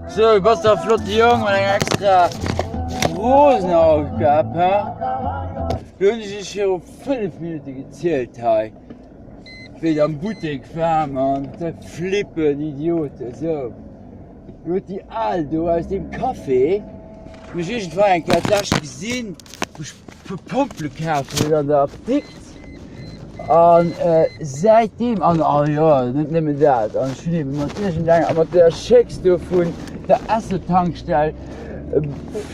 Sou, bass der e flotte Jong mat enger extra rosener Aufgab, hä? Do hunn ech iech viru 5 Minutte gezielt hei, wéi et am Buttek war, Mann, de flippen Idioten, sou. Do huet déi Al do aus deem Café mech iergendwann eng Kéier d'lescht gesinn, wou ech e puer Pompele kaf hunn an der Apdikt. An säitdeem, an oh jo, net nëmmen dat, an ech hunn ebe mat iergendenger, mat der Schécks do vun der Esso-Tankstell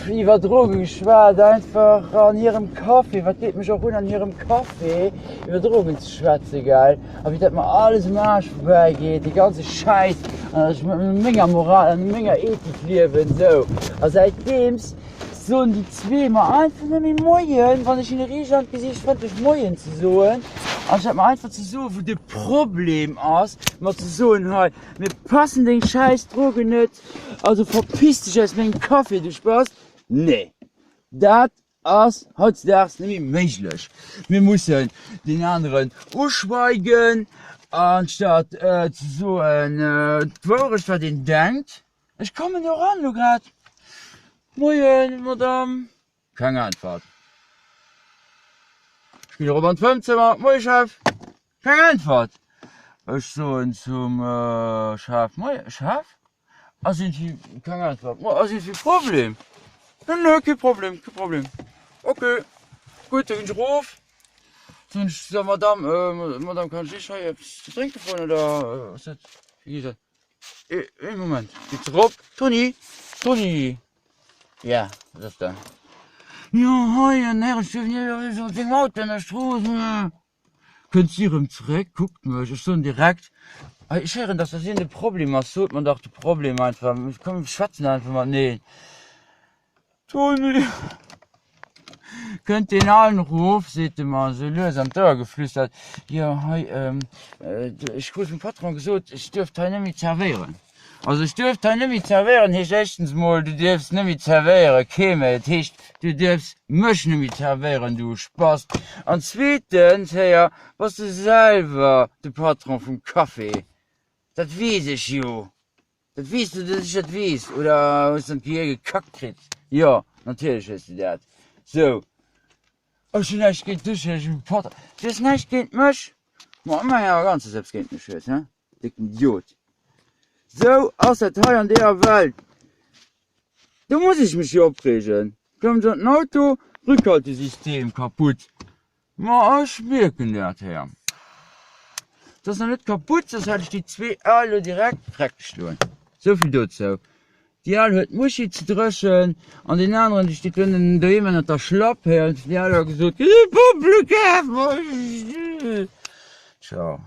iwwer Droge geschwat, einfach an hirem Café, wat geet mech och un, an hirem Café iwwer Drogen ze schwätzen, gell, a wéi dat mer alles um Aarsch vorbäi geet, dee ganze Schäiss, an datt ech mat menger Moral an menger Ethik liewen, sou. A säitdeems Soen déi zwee mer einfach net méi Moien, wann ech hinne riicht an d'Gesiicht frëndlech Moien ze soen, anstatt mer einfach ze soen, wou de Problem ass, mer ze soen, hei, mir passen deng schäiss Drogen net, also verpiss dech aus mengem Café, du Spast. Nee, dat ass hautzedaags net méi méiglech. Mir mussen deen aneren uschweigen, anstatt ze soen d'Wourecht, wat een denkt. Ech kommen do ran lo grad. Moien, Madame. Keng Äntwert. Ech ginn erop an d'Fëmmzëmmer. Moie Chef. Keng Äntwert. Ech soen zum Chef, Moie Chef. Ass iergendwéi, keng Äntwert. Mo, ass iergendwéi Problem? Nee, nee, kee Problem, kee Problem. Ok, gutt, da ginn ech erof. Soen ech zur Madame, Madame, kann ech Iech hei eppes ze drénke froen oder ass dat, wéi geet dat? Ee Moment, geet se rop. Toni, Toni! Ja, wat ass da? Jo, hei en Herrchen mat sengem Auto an der Strooss. Kënnt si erëm zeréck, kuckt mech, ech soen direkt, Hei, ech héieren, dass dat iergend e Problem ass, sot mer dach de Problem einfach, komm mir schwätzen einfach mateneen. Toni! Kënnt deen alen erof, seet e mer esou lues an d'Ouer geflüstert, Jo, hei, ech krut vum Patron gesot, ech duerft hei net méi zerwéieren. Also ech duerft hei net méi zerwéieren heescht éischtens mol, du dierfs net méi zerwéieren, kee méi. Et heescht, du dierfs mech net méi zerwéieren, du Spast. An zweetens, héier, bass de selwer de Patron vum Café, dat weess ech jo. Dat weess du, datt ech dat weess, oder hues de an d'Gehier gekackt kritt? Jo, natierlech hues de dat. Sou, ech hunn näischt géint dech, ech hunn Patron. Du hues näischt géint mech? Ma ëmmerhin awer ganz, dass du eppes géint mech hues, he? Décken Idiot. Sou ass dat hei an deeër Welt. Do muss ech mech jo opreegen. Klammt an den Auto, Rückhaltesystem kaputt. Ma ech mierken dat, Här. Et ass nach net kaputt, soss hätt ech déi zwee al elo direkt freck geschloen. Souvill dozou. Déi al huet d'Muschi ze dréchen an deen aneren, dee steet ënnen doheem ënnert der Schlapp, Här. Déi al huet gesot, Tja.